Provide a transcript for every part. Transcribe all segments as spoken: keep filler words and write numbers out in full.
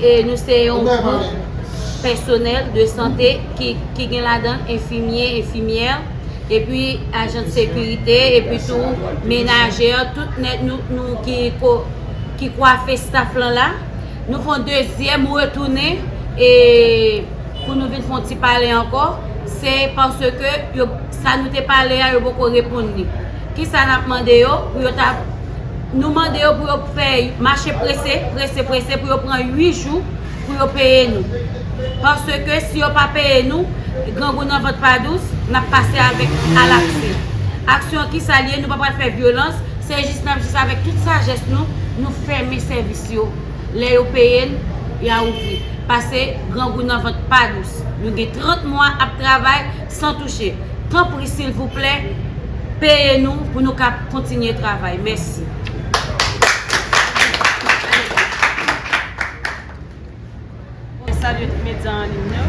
E nou se yon gwoup pèsonèl de sante ki, ki gen ladan enfimye, enfimyè, epi ajan de sekirite, epi tou menajè, tout nèt nou, nou ki, ko, ki kwafe staff lan la. Nou fè yon dezyèm retounen e pou nou vin fè yon ti pale ankò, se paske yo, sa nou te pale a, yo poko reponn li. Kisa n ap mande yo? Pou yo ta, nou mande yo pou yo fè mache prese, prese, prese, pou yo pran uit jou pou yo peye nou. Paske si yo pa peye nou, grangou nan vant pa dous, n ap pase avèk alaksyon. Aksyon kisa l ye? Nou pa pral fè vyolans, se jis n ap jis avèk tout sajès nou, nou fèmen sèvis yo. Lè yo peye n, y a ouvri. Pase grangou nan vant pa dous. Nou gen trant mwa ap travay san touche. Tanpri, silvouplè, peye nou pou nou ka kontinye travay. Mèsi. Mwen salye tout medya an liy yo.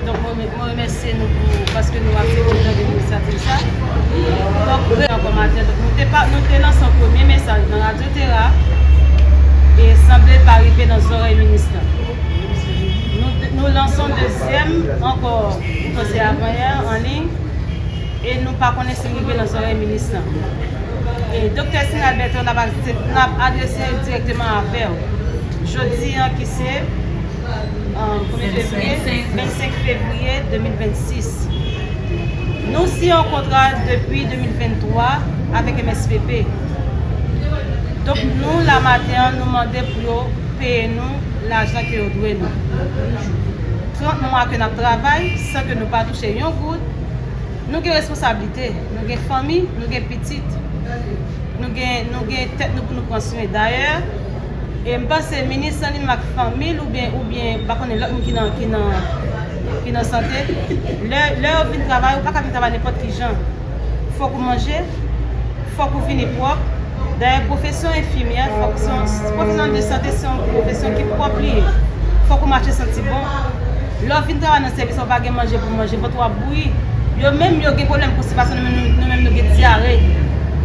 Donk, mwen, mwen remèsye nou pou, paske nou aksepte tande inisyativ sa. Donk, mwen ankò maten, donk, nou te pa, nou te lanse yon premye mesaj nan Radyo Tera, e sanble l pa rive nan zòrèy minis lan. Nou, nou lanse yon dezyèm ankò, se avanyè, an liy, e nou pa konnen si l rive nan zòrèy minis lan. E Doktè Sinal Bertrand, n ap, n ap adrese direkteman avè w. Jodi an ki se, euh, konbyen fevriye? Vennsenk fevriye de mil vennsis. Nou siyen yon kontra depi de mil venntwa avèk M S P P. Donk, nou la maten an, nou mande pou yo peye nou lajan ke yo dwe nou. Trant mwa ke n ap travay san ke nou pa touche yon goud. Nou gen responsablite, nou gen fanmi, nou gen pitit, nou gen, nou gen tèt nou pou nou pran swen. Dayè, e m panse minis lan li menm ak fanmi l oubyen, oubyen m pa konnen lòt moun ki nan, ki nan, ki nan sante, lè, lè yo vin travay, ou pa ka vin travay nenpòt ki jan. Fòk ou manje, fòk ou vini pwòp. Dayè, pwofesyon enfimyè, fòk se yon, pwofesyon de sante se yon pwofesyon ki pwòp li ye. Fòk ou mache santi bon. Lè w vin travay nan sèvis la, ou pa gen manje pou manje, vant ou ap bouyi. Yo menm, yo gen pwoblèm konstipasyon, nou menm, nou, nou menm, nou gen dyare.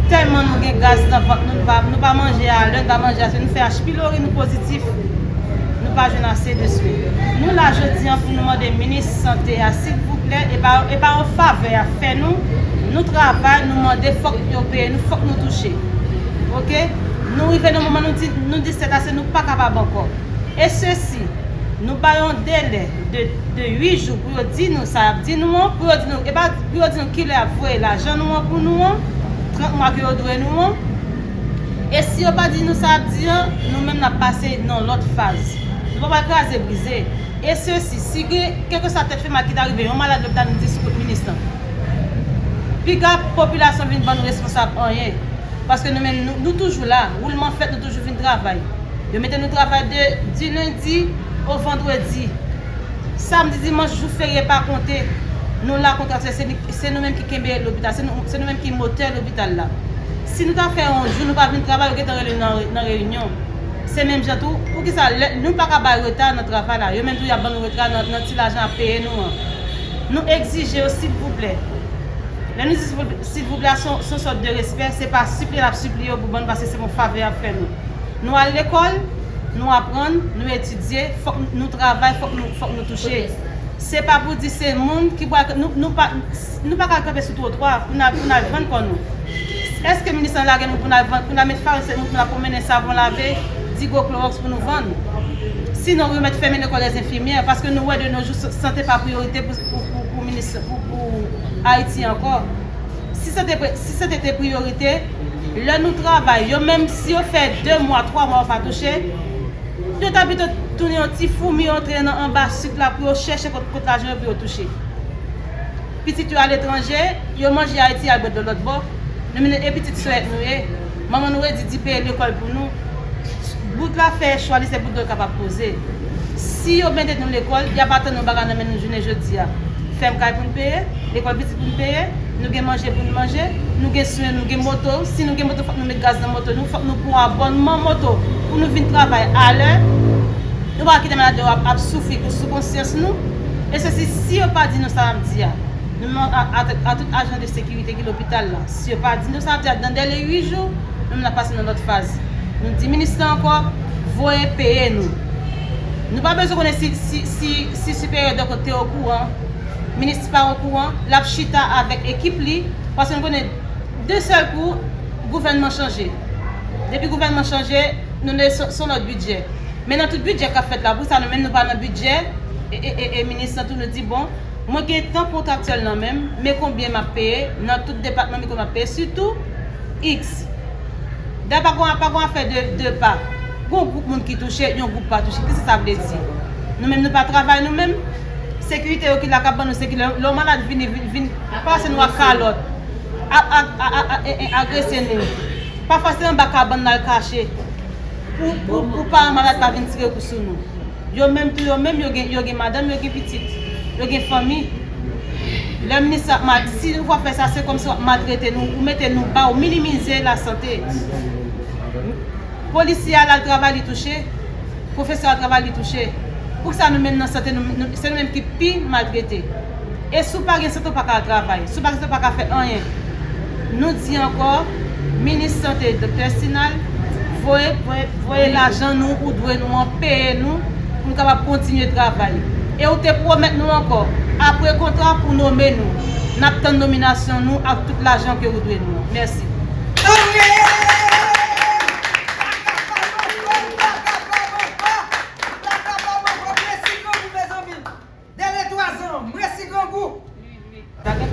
Tèlman nou gen gaz nan vant nou, nou pa, nou pa manje a lè, nou pa manje ase, nou fè H. pylori, nou pozitif. Nou pa jwenn ase de swen. Nou la jodi an pou nou mande minis sante a, silvouplè, e pa, e pa yon favè y ap fè nou. Nou travay, nou mande, fòk yo peye nou, fòk nou touche. Oke? Nou rive nan moman nou di, nou di sèt ase, nou pa kapab ankò. E sesi, nou ba yon delè de, de uit jou pou yo di nou sa y ap di nou an, pou yo di nou, e pa pou yo di nou kilè y ap voye lajan nou an pou nou an, trant mwa ke yo dwe nou an. E si yo pa di nou sa y ap di an, nou menm n ap pase nan lòt faz. Nou pa pral kraze brize. E sesi, si gen kèlkeswa tèt fè mal ki ta rive yon malad lopital, nou di sou kont minis lan. Piga popilasyon vin ban nou responsab anyen. Paske nou menm, nou, nou toujou la. Woulman fèt, nou toujou vin travay. Yo mete nou travay de, di lendi o vandredi. Samdi, dimanch, jou ferye pa konte. Nou la kontraktè, se, se nou menm ki kenbe lopital, se nou, se nou menm ki motè lopital la. Si nou ta fè yon jou, nou pa vin travay, yo gentan rele nou nan, nan reyinyon. Se menm jan tou, poukisa lè, nou pa ka bay reta nan travay la? Yo menm tou, y ap ban nou reta nan, nan ti lajan y ap peye nou an. Nou egzije yo, silvouplè. Lè nou di silvou-, silvouplè, se yon, se yon sòt de respè, se pa sipliye n ap sipliye yo pou ban nou, paske se yon favè y ap fè nou. Nou al lekòl, nou aprann, nou etidye, fòk nou travay, fòk nou, fòk nou touche. Se pa pou di se moun ki pral, nou, nou pa, nou pa ka kanpe sou twotwa pou n al, pou n al vann kò nou. Èske minis lan lage nou pou n al vann, pou n al met farin sèt moun, pou n al pwomennen savon lave, digo klowòks pou nou vann? Sinon, yo mèt fèmen lekòl dèzenfimyè, paske nou wè de nos jours, sante pa priyorite pou, pou, pou, pou minis, pou, pou Ayiti ankò. Si sante, si sante te priyorite, lè nou travay, yo menm si yo fè de mwa, twa mwa yo pa touche, yo ta pito tounen yon ti foumi antre nan anba sik la pou yo chèche kot, kot lajan yo pou yo touche. Pitit yo aletranje, yo manje Ayiti, y al bwè dlo lòt bò. Nou menm e pitit sòyèt nou ye. Manman nou redi di peye lekòl pou nou. Boug la fè chwa li, se boug la kapab poze. Si yo mete nou lekòl, y ap atann yon bagay nan men nou jounen jodi a. Fèm kay pou n peye, lekòl pitit pou n peye, nou gen manje pou n manje, nou gen swen, nou gen moto. Si nou gen moto, fòk nou met gaz nan moto nou, fòk nou pran abònman moto pou nou vin travay alè. Nou pa kite malad yo ap, ap soufri sou konsyans nou. E sesi, si yo pa di nou sa n ap di a, nou menm a, a, a tout ajan de sekirite ki lopital la, si yo pa di nou sa n ap di a, nan dèle uit jou, nou menm n ap pase nan lòt faz. Nou di minis lan ankò, voye peye nou. Nou pa bezwen konnen si, si, si, si siperyè Doc te okouran, minis pa okouran, l ap chita avèk ekip li, paske nou konnen de sèl kou, gouvènman chanje. Depi gouvènman chanje, nou ne son, son lòt bidjè. Men nan tout bidjè k ap fèt la, pou sa nou menm nou pa nan bidjè, e, e, e, e minis lan tou nou di, bon, mwen gen tan kontraktyèl nan men m, men konbyen m ap peye, nan tout depatman, men konbyen m ap peye, sitou X. Dayè pa gon, pa gon afè de, de pa. Gon gwoup moun ki touche, yon gwoup pa touche. Kisa sa vle di? Nou menm nou pa travay nou menm? Sekirite yo ki la k ap ban nou sekirite. Lè, lè yon malad vini, vin, vin pase nou ak kalòt, a, a, a, a, a, e, e, agrese nou. Pafwa se anba kabann n al kache pou, pou, pou paran malad pa vin tire kou sou nou. Yo menm tou yo menm, yo gen, yo gen madanm, yo gen pitit, yo gen fanmi. Lè minis ap mal, si ou fè sa, se kòmsi w ap maltrete nou, ou mete nou ba, ou minimize lasante. Polisye a l al travay, li touche. Pwofesè a al travay, li touche. Poukisa nou menm nan sante, nou, nou, se nou menm ki pi maltrete? E si w pa gen sante, w pa ka al travay. Si w pa gen sante, w pa ka fè anyen. Nou di ankò, minis sante, Doktè Sinal, voye, voye, voye lajan nou ou dwe nou an, peye nou, pou nou kapab kontinye travay. E ou te pwomèt nou ankò, apre kontra pou nome nou. N ap tann nominasyon nou ak tout lajan ke ou dwe nou an. Mèsi.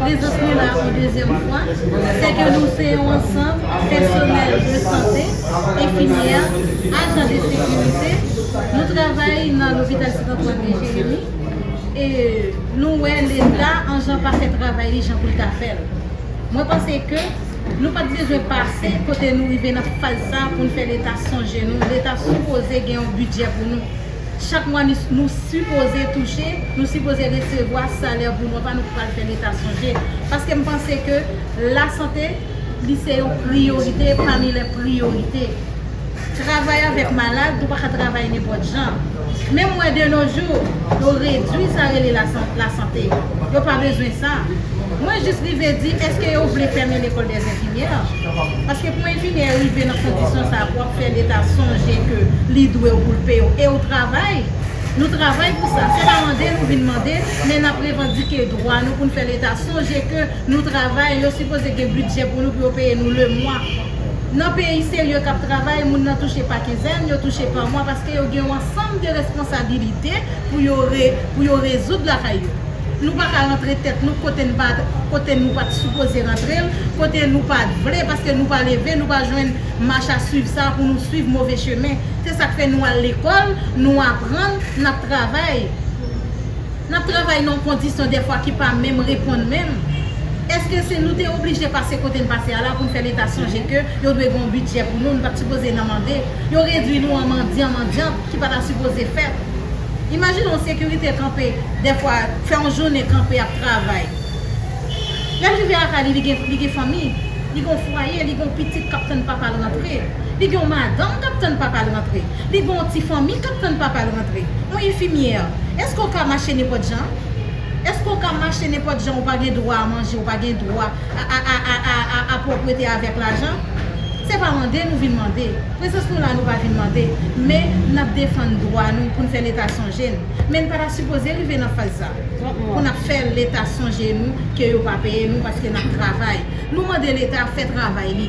Prezans nou la yon dezyèm fwa, se ke nou se yon ansanm pèsonèl de sante, enfimyè, ajan de sekirite. Nou travay nan lopital Sent Antwàn de Jeremi. E nou wè Leta an jan pa fè travay li jan pou l ta fè l. Mwen panse ke nou pa t bezwen pase kote nou rive nan faz sa pou n fè Leta sonje nou. Leta sipoze gen yon bidjè pou nou. Chak mwa nou, nou sipoze touche, nou sipoze resevwa salè pou nou, pa nou pral fè Leta sonje. Paske m panse ke lasante, li se yon priyorite pami lè priyorite. Travay avèk malad, nou pa ka travay nenpòt jan. Men m wè de nos jours, yo redwi sa rele lasan-, lasante. Yo pa bezwen sa. Mwen jis rive di, èske yo vle fèmen lekòl dè enfimyè? Paske pou enfimyè rive nan kondisyon sa a, pou ap fè Leta sonje ke li dwe w pou l peye w, e w travay, nou travay pou sa. Se pa mande nou vin mande, men n ap revandike dwa nou pou n fè Leta sonje ke nou travay, yo sipoze gen bidjè pou nou, pou yo peye nou lemwa. Nan peyi serye k ap travay, moun nan touche pa kenzèn, yo touche pa mwa, paske yo gen yon ansanm de responsabilite pou yo re-, pou yo rezoud lakay yo. Nou pa ka rantre tèt nou kote n pa, kote nou pa t sipoze rantre l, kote nou pa t vle, paske nou pa leve, nou pa jwenn mach a swiv sa pou nou swiv move chemen. Se sa k fè nou al lekòl, nou aprann, n ap travay. N ap travay nan yon kondisyon dèfwa ki pa menm reponn menm. Èske se nou te oblije pase kote n pase a la pou n fè Leta sonje ke yo dwe gen yon bidjè pou nou, nou pa t sipoze nan mande? Yo redwi nou an mandyan, mandyant, ki pa ta sipoze fèt. Imajine yon sekirite kanpe, dèfwa, fè yon jounen kanpe ap travay. Lè l rive lakay li, li gen, li gen fanmi, li gen yon fwaye, li gen yon pitit k ap tann papa l rantre, li gen yon madanm k ap tann papa l rantre, li gen yon ti fanmi k ap tann papa l rantre. Yon enfimyè, èske w ka mache nenpòt jan? Èske w ka mache nenpòt jan, ou pa gen dwa a manje, ou pa gen dwa a, a, a pwòpte avèk lajan? Se pa mande nou vin mande. Prezans nou la, nou pa vin mande. Men n ap defann dwa nou pou n fè Leta sonje n. Men n pa ta sipoze rive nan faz sa. Pou n ap fè Leta sonje nou ke yo pa peye nou paske n ap travay. Nou mande Leta fè travay li.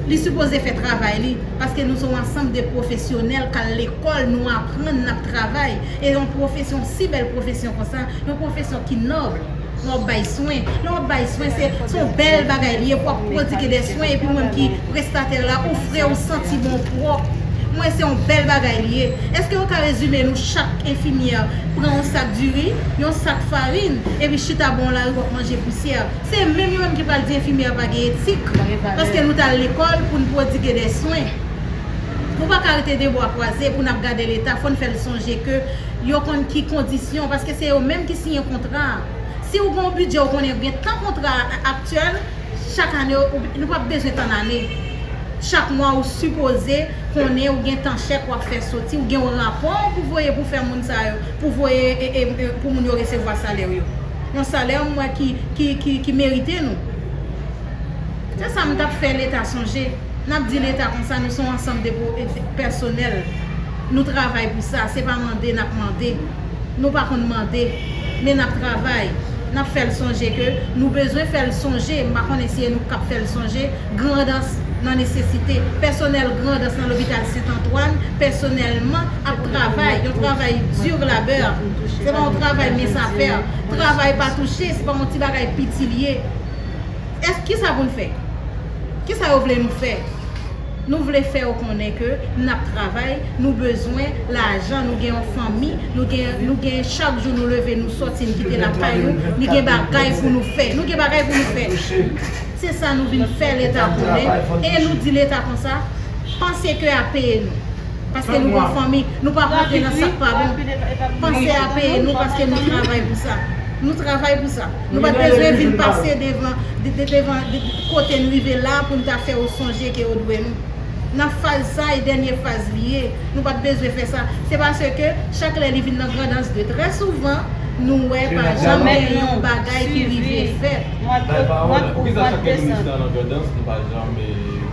Li sipoze fè travay li paske nou se yon ansanm de pwofesyonèl k al lekòl, nou aprann, n ap travay. E yon pwofesyon, si bèl pwofesyon konsa, yon pwofesyon ki nòb. Lè w ap bay swen, lè w ap bay swen, se, se yon bèl bagay li ye pou w ap pwodike de swen, epi ou menm ki prestatè la, ou fre, ou santi bon, w pwòp. Mwen, se yon bèl bagay li ye. Èske yo ka rezime nou chak enfimyè pran yon sak diri, yon sak farin, epi chita bò lari w ap manje pousyè? Se menm yo menm ki pral di enfimyè pa gen etik, paske nou t al lekòl pou n pwodike de swen. Nou pa ka rete de bra kwaze pou n ap gade Leta, fò n fè l sonje ke yo konn ki kondisyon, paske se yo menm ki siyen kontra a. Si w gen yon bidjè, w konnen gen tan kontra a aktyèl, chak ane, ou, nou p ap bezwen tann ane. Chak mwa, ou sipoze konnen ou gen tan chèk w ap fè soti, ou gen yon rapò pou voye pou fè moun sa yo, pou voye, e, e, e, pou moun yo resevwa salè yo. Yon salè, m wè ki, ki, ki, ki merite nou. Se sa m t ap fè Leta sonje. N ap di Leta konsa, nou se yon ansanm de pwo-, de pèsonèl. Nou travay pou sa, se pa mande n ap mande. Nou pa konn mande, men n ap travay. N ap fè l sonje ke nou bezwen fè l sonje, m pa konnen si e nou k ap fè l sonje, Grandans nan nesesite. Pèsonèl Grandans nan lopital Sent Antwàn, pèsonèlman, ap travay, yon travay di labè. Se pa yon travay mens a fè. Travay pa touche, se pa yon ti bagay piti l ye. Èske kisa pou n fè? Kisa yo vle nou fè? Nou vle fè yo konnen ke n ap travay, nou bezwen lajan, nou gen yon fanmi, nou gen, nou gen chak jou nou leve, nou sòti, n kite lakay nou, nou gen bagay pou nou fè. Nou gen bagay pou nou fè. Se sa nou vin fè Leta konnen. E nou di Leta konsa, panse ke a peye nou. Paske nou gon fanmi, nou pa kontre nan sa k pa bon. Panse a peye nou paske nou travay pou sa. Nou travay pou sa. Nou pa t bezwen vin pase devan, de, de, devan de, de, kote n rive la pou n ta fè yo sonje ke yo dwe nou. Nan faz sa, e dènye faz li ye. Nou pa t bezwen fè sa. Se paske chak lè li vin nan Grandans de, trè souvan, nou wè pa janm gen yon bagay ki rive fèt. Mwa d, mwa d, mwa d desanm.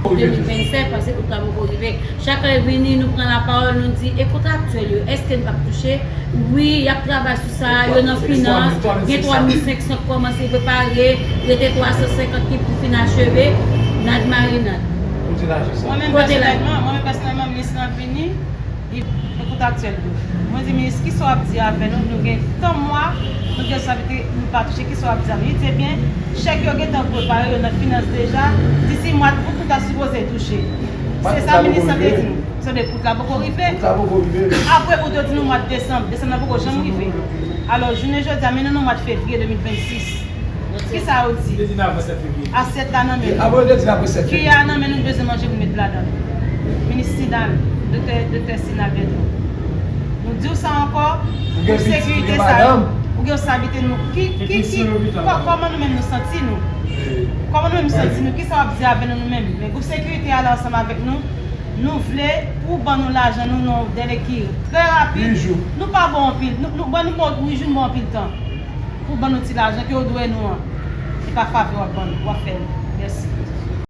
De mil vennsèt, paske out la poko rive. Chak lè l vini, nou pran lapawòl, nou di, e kontra aktyèl yo, èske n p ap touche? Wi, y ap travay sou sa, yo nan finans, gen twa mil senk san k kòmanse prepare, rete twa san senkant ki pou fin acheve, nad marinad. Kote lajan sa? Mwen menm pèsonèlman, mwen menm pèsonèlman, minis lan vini, li, li kontaktyèl tou. Mwen di, minis, kisa w ap di avè nou? Nou gen tan mwa, nou gen sa nou pa touche, kisa w ap di avè nou? Li di, ebyen, chèk yo gentan prepare, yo nan finans deja, disi mwa d out nou ta sipoze touche. Se sa minis lan te di nou. Sa vle di out la poko rive. Out la poko rive. Apre out yo di nou mwa desanm. Desanm nan poko janm rive. Alò, jounen jodi a, mennen nou mwa fevriye de mil vennsis. Kisa yo di? Yo di n avan sèt fevriye. Asyèt la nan men nou. Apre yo te di n apre sèt fevriye. Kiyè a nan men nou, nou bezwen manje pou n met ladan l. Minis Sinal, doktè, doktè Sinal Bertrand. Nou di w sa ankò, pou sekirite sa yo, ou gen yon sa abite nou. Ki, ki, ki, kò-, kòman nou menm nou santi nou? Kòman nou menm nou santi nou? Kisa w ap di avè nou, nou menm? Men gwoup sekirite a la ansanm avèk nou. Nou vle pou w ban nou lajan nou nan yon dèle ki trè rapid. Nou pa ba w anpil. Nou, nou, ban nou ba w uit jou, nou ba w anpil tan. Pou w ban nou ti lajan ke w dwe nou an. Se pa favè w ap ban nou, w ap fè nou. Mèsi.